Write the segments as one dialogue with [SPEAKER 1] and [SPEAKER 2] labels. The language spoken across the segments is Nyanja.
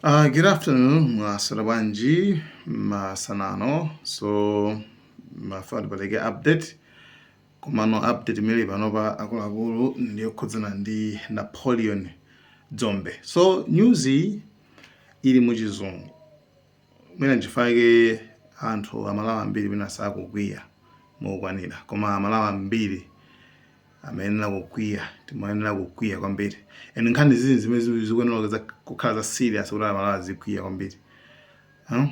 [SPEAKER 1] Good afternoon, mwaswera bwanji masanano? So mafuna tipereke update, komano update imene panopa, akuluakulu, ndiyokhudzana ndi Napoleon Dzombe. So news iyi ili muchizungu, mwina nchifukwa anthu Amalawi ambiri mwina sakukwiya mokwanira, koma Amalawi ambiri amayenera kukwiya, timayenera kukwiya kwambiri. And nkhani zizi zimene zikuyenera kukhala za serious kuti Amalawi azikwiya kwambiri, huh?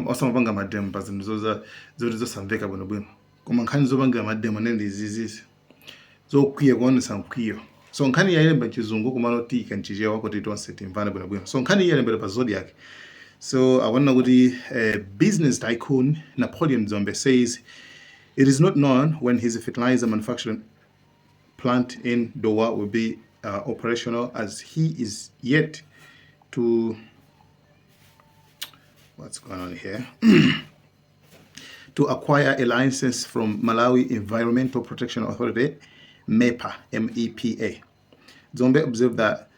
[SPEAKER 1] Osamapanga mademo pa zinthu zoti zosamveka bwinobwino, koma nkhani zopangira mademo nende izizizi zokwiya, kuonesa mkwiyo. So nkhani yayilemba mchizungu, komano tiyika mchichewa kuti tonse timvane bwinobwino. So nkhani iyi yalembedwa pa Zodiak. So akunena kuti business tycoon Napoleon Dzombe says it is not known when his fertilizer manufacturing plant in Dowa will be operational, as he is yet to, what's going on here, to acquire a license from Malawi Environmental Protection Authority, MEPA, MEPA. Dzombe observed that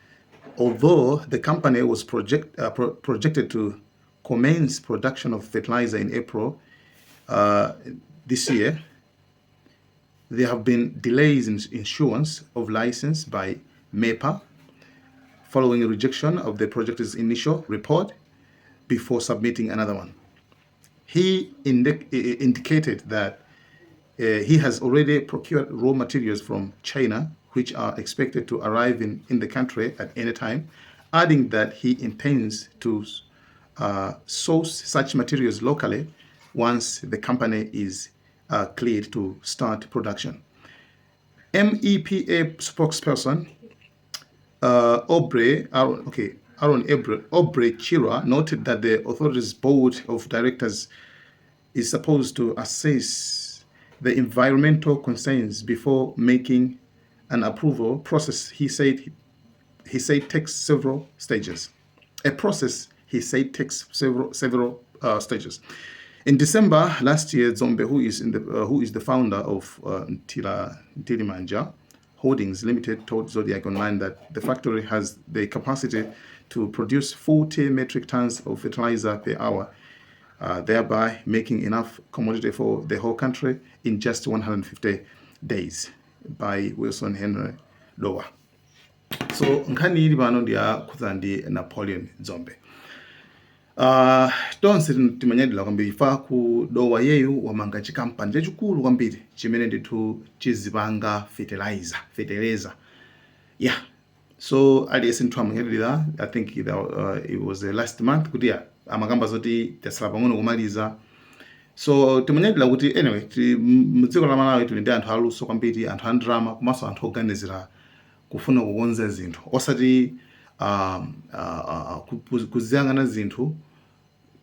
[SPEAKER 1] although the company was projected to commence production of fertilizer in April this year, there have been delays in issuance of license by MEPA following a rejection of the project's initial report before submitting another one. He indicated that he has already procured raw materials from China, which are expected to arrive in the country at any time, adding that he intends to source such materials locally once the company is cleared to start production. MEPA spokesperson Aubrey, Aaron, okay, Aaron Aubrey Chirwa noted that the authority's board of directors is supposed to assess the environmental concerns before making an approval process. He said takes several stages. A process, he said, takes several stages. In December last year, Dzombe, who is the founder of Ntila Ntilimanja Holdings Limited, told Zodiak Online that the factory has the capacity to produce 40 metric tons of fertilizer per hour, thereby making enough commodity for the whole country in just 150 days. By Wilson Henry Dowa. So nkhani ili pano ndi yakhudzana ndi Napoleon Dzombe. Tonse timanyadira kwambiri fa ku Dowa yeyu wamanga chikampani chachikulu kwambiri chimene ndithu chizipanga fertilizer, yeah. So aliyense ndithu amanyadira. I think it was last month kuti, yeah, amakamba zoti tasala pang'ono kumaliza. So timanyadira kuti anyway mudziko la Malawi tili ndi anthu aluso kwambiri, anthu a ndalama, komanso anthu oganizira kufuna kukonza zinthu, osati kuziyang'ana zinthu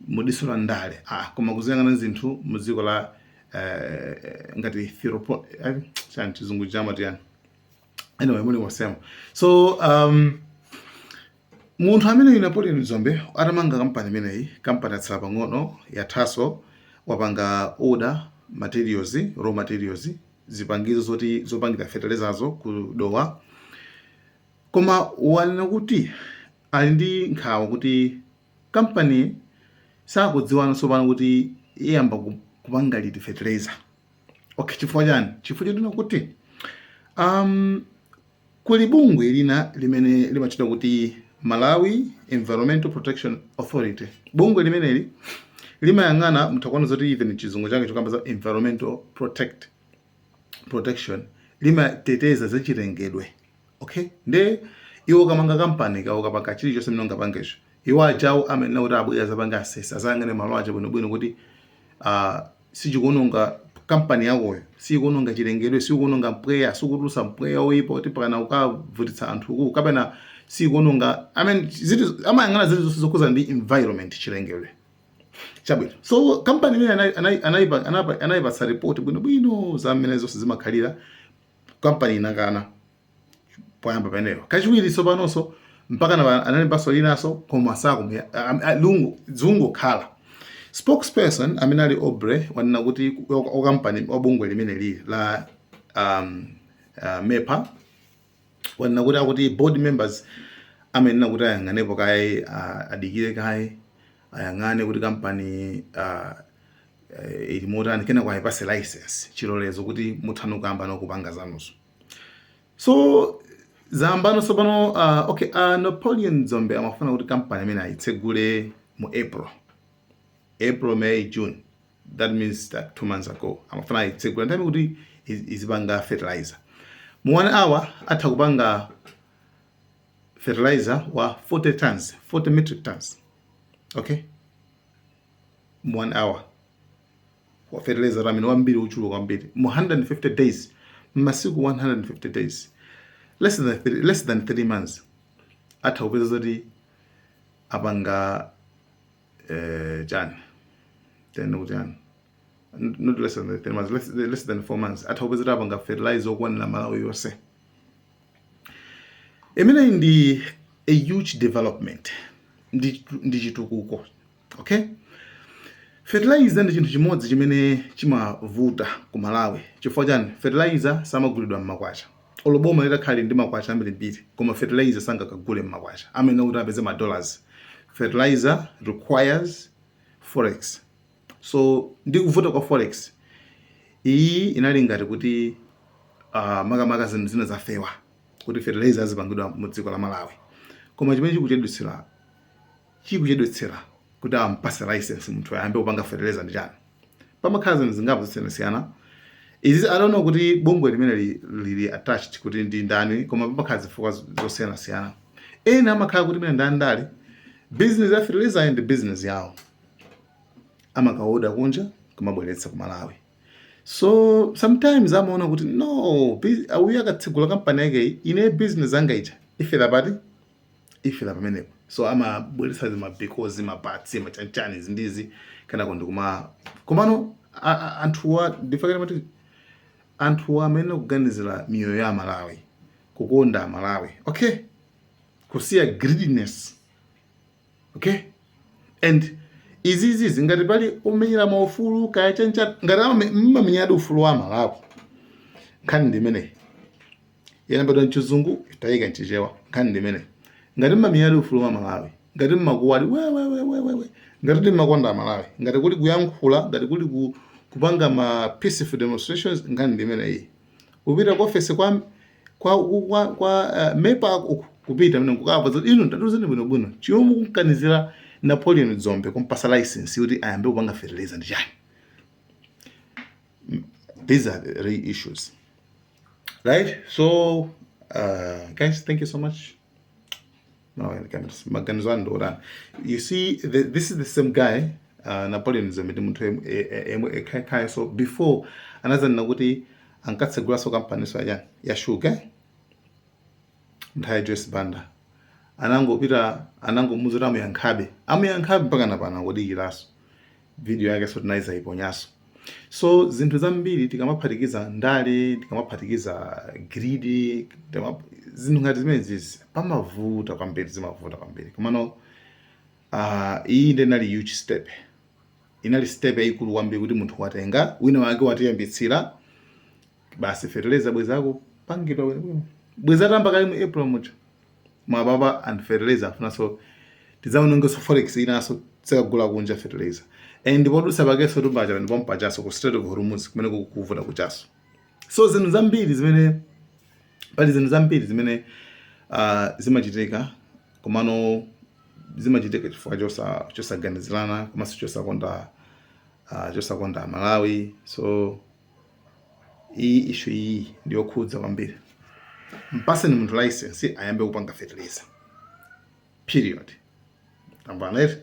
[SPEAKER 1] mudiso la ndale, koma kuziyang'ana zinthu mudziko la ngati chani, chizungu chamati yani? Anyway, muli mosema. So munthu amene Napoleon Dzombe atamanga kampani imeneyi, kampani yatsala pang'ono, yathaso, wapanga order materials, raw materials, zipangizo zoti zopangira fertilizerzo ku Dowa, koma wanena kuti ali ndi nkhawa kuti kampani sakudziwana tsopano kuti iyamba kupanga liti fertilizer. Okay, chifukwa chani? Chifukwa chonena kuti kuli bungwe lina limene limatchedwa kuti Malawi Environmental Protection Authority. Bungwe limeneli limayang'ana, mutakuona zoti even chizungu chake chokamba za environmental protection, limateteza zachilengedwe. Okay, nde iwo kamanga kampani kawo, kapanga chilichonse mene ungapangecho, iwo ajawo amenena kuti abwera zapanga assess, azayang'ane malo aja bwinobwino kuti sichikuononga kampani yakoyo, sikuononga chilengedwe, sikuononga mpweya, sikutulutsa mpweya oyipa kuti pakana ukavutitsa anthu ku, kapena sikuononga, I mean, amayang'ana zinthu zonse zokhudzana ndi environment, chilengedwe chabwino. So kampani imene anayipatsa report bwinobwino za mmene zonse zimakhalira. Kampani inakana poyamba peneyo. Kachiwiri tsopanoso mpaka analembanso linaso, koma sakum zungokhala. Spokesperson amene ali Aubrey wanena kuti wa kampani, wa bungwe limene lili la MEPA, wanena kuti akuti board members Amayenera kuti ayang'anepo kaye, adikire kaye, ayang'ane kuti kampani ili motani, kenako ayipase license, chilolezo kuti muthani kuyamba nokupanga zanuzo. So zambano tsopano, okay, Napoleon Dzombe amafuna kuti kampani imene ayitsegule mu April, April, May, June, that means that 2 months ago amafuna ayitsegule nthawi kuti izipanga fertilizer. Mu 1 hour atha kupanga fertilizer wa 40 tons, 40 metric tons, okay? Mu 1 hour wa fertilizer amene wambiri, uchuluka kwambiri. Mu 150 days, mmasiku 150 days, less than 3 months, atha kupeza zoti apanga chani, then kuti chani, not less than 3 months, less than 4 months, atha kupeza kuti apanga fertilizer okwanira Malawi yonse. Imeneyi ndi a huge development, ndi chitukuko, okay? Fertilizer ndi chinthu chimodzi chimene chimavuta ku Malawi. Chifukwa chani? Fertilizer samagulidwa mmakwacha. Olo boma litakhale ndi makwacha ambirimbiri, koma fertilizer sangakagule mmakwacha, amene kuti apeze ma dollars. Fertilizer requires forex. So ndi kuvuta kwa forex, iyi inali ngati kuti makamaka zinthu zina zafewa kuti fertilizer azipangidwa mu dziko la Malawi. Koma chimene chikuchedwetsera kuti ampase license munthu ayambe kupanga fertilizer ndi chani? Pamakhala zinthu zingapo zosiyanasiyana izi. I don't know kuti bungwe limene lili attached kuti ndi ndani, koma pamakhala zifukwa zosiyanasiyana. Ena amakhala kuti mene ndandale, business ya fertilizer ndi business yawo, amakaoda kunja kumabweretsa ku Malawi. So sometimes amaona kuti no, uyu akatsegula kampani yake, ine business anga ija ifera pati? Ifera pamenepo. So amabweretsa zimabikozi, mapatsi, machanchani, zindizi, kenako ndikuma komano anthuwa ndifakira mati anthuwa amene kuganizira miyoyo ya Malawi, kukonda Malawi, okay, kusiya greediness, okay? And izizi ngati pali omenyera maufulu kaya chancha, ngati mmamenyeradi ufulu wa Malawi, nkhani ndi imeneyi. Yalembedwa mchizungu, tayika mchichewa. Nkhani ndi imeneyi. Ngati mmamenyeradi ufulu wa Malawi, ngati mmakuwali wewewewewe, ngati ndi mmakonda Malawi, ngati kuli kuyankhula, ngati kuli kupanga ma peaceful demonstrations, nkhani ndi imeneyi. Kupita ku office kwa MEPA uku, kupita mene kukapa zoti inu tatuzeni bwinobwino chomwe mukunkanizira Napoleon Dzombe kumpasa license kuti ayambe kupanga fertilizer ndi chani. These are the real issues, right? So guys, thank you so much. No, maganizo anu ndiotani? You see, this is the same guy, Napoleon Dzombe, ndi munthu ekhaya. So before anazanena kuti ankatsegulaso kampaniso ya ya sugar nthawi ya Joyce Banda, anangopita, anangomuza kuti amuyankhabe, amuyankhabe, mpaka napano angodikiranso. Video yake so tinaizayiponyaso. So zinthu zambiri tikamaphatikiza ndale, tikamaphatikiza greed, zinthu ngati zimenezi, pamavuta kwambiri, zimavuta kwambiri. Komano iyi ndi inali huge step, inali step yayikulu kwambiri kuti munthu watenga wina wake watiyambitsira basi fertilizer bwezako pangidwa bwinobwino, bweza tamba kale mu April muja mwapapa. And fertilizer afunanso tidzaonongeso forex inaso, tsikagula kunja fertilizer, and podutsa pakenso tumbacha ndipo mpachaso ku Strait of Hormuz kumene kukuvuta kuchaso. So zinthu zambiri zimene pali, zinthu zambiri zimene zimachitika, komano zimachitika chifukwa chosaganizirana komanso chosakonda Malawi. So iyi issue iyi ndiyokhudza kwambiri. Mpaseni munthu license ayambe kupanga fertilizer, period. Tamvana eti?